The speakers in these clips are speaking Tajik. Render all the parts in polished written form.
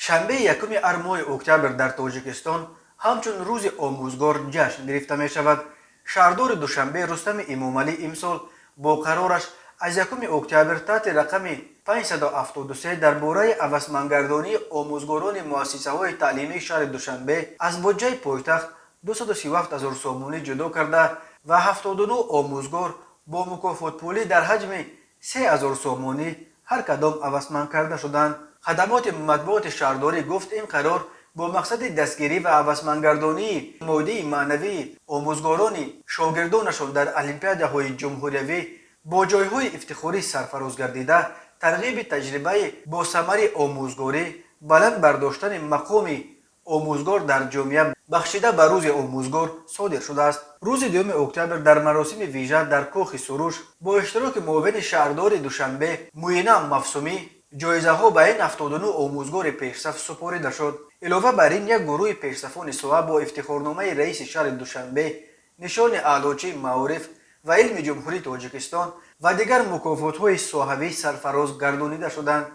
Шанбеи якуми ҳар моҳи октябр дар Тоҷикистон ҳамчун Рӯзи омӯзгор ҷашн гирифта мешавад. Шаҳрдори Душанбе Рустами Эмомалӣ имсол бо қарораш аз 1 октябр таҳти рақами 573 дар бораи ҳавасмандгардонии омӯзгорони муассисаҳои таълимии шаҳри Душанбе аз буҷаи пойтахт 237 ҳазор сомонӣ ҷудо карда ва 79 омӯзгор бо мукофотпулӣ дар ҳаҷми 3 ҳазор сомонӣ ҳар кадом ҳавасманд карда шуданд. Хадамоти матбуоти шаҳрдорӣ гуфт, ин қарор бо мақсади дастгирӣ ва ҳавасмандгардонии моддии маънавии омӯзгорони шогирдонашон дар олимпиадаҳои ҷумҳуриявӣ бо ҷойҳои ифтихорӣ сарфароз гардида, тарғиби таҷрибаи босамари омӯзгорӣ, баланд бардоштани мақоми омӯзгор дар ҷомеа бахшида ба Рӯзи омӯзгор содир шудааст. Рӯзи 2 октябр дар маросими вижа дар Кохи Суруш бо иштироки муовини шаҳрдори Душанбе Муина Мавсумӣ ҷоизаҳо ба ин 79 омӯзгори пешсаф супорида шуд. Илова бар ин, як гурӯҳи пешсафони соҳа бо ифтихорномаи раиси шаҳри Душанбе, нишони Аълочии маориф ва илми Ҷумҳурии Тоҷикистон ва дигар мукофотҳои соҳавӣ сарфароз гардонида шуданд,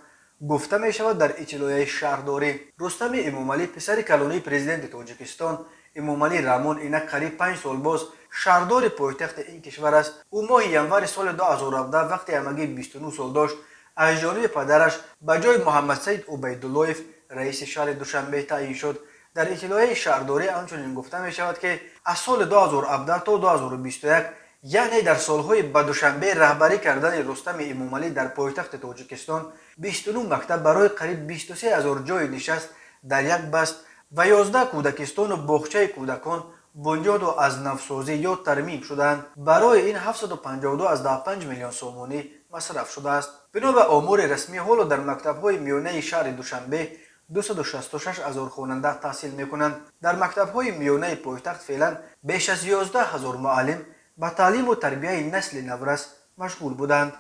гуфта мешавад дар иттилояи шаҳрдорӣ. Рустами Эмомалӣ, писари калонии президенти Тоҷикистон Эмомалӣ Раҳмон, инак қариб 5 сол боз шаҳрдори пойтахти ин кишвар аст. Ӯ моҳи январи соли 2017, вақте ҳамагӣ 29 сол дошт, аз ҷониби падараш ба ҷои Муҳаммадсаид Убайдуллоев раиси шаҳри Душанбе таъин шуд. Дар иттилояи шаҳрдорӣ ҳамчунин гуфта мешавад, ки аз соли 2017 то 2021, яъне дар солҳои ба Душанбе раҳбарӣ кардани Рустами Эмомалӣ, дар пойтахти Тоҷикистон 29 мактаб барои қариб 23 ҳазор ҷойи нишаст дар як баст ва 11 кӯдакистону боғчаи кӯдакон бунёду аз навсозӣ ё тармим шуданд. Барои ин 752,5 миллион сомонӣ масраф шудааст. Бино ба омори расмӣ, ҳоло дар мактабҳои миёнаи шаҳри Душанбе 266 ҳазор хонанда таҳсил мекунанд. Дар мактабҳои миёнаи пойтахт феълан беш аз 11 ҳазор муаллим ба таълиму тарбияи насли наврас машғул буданд.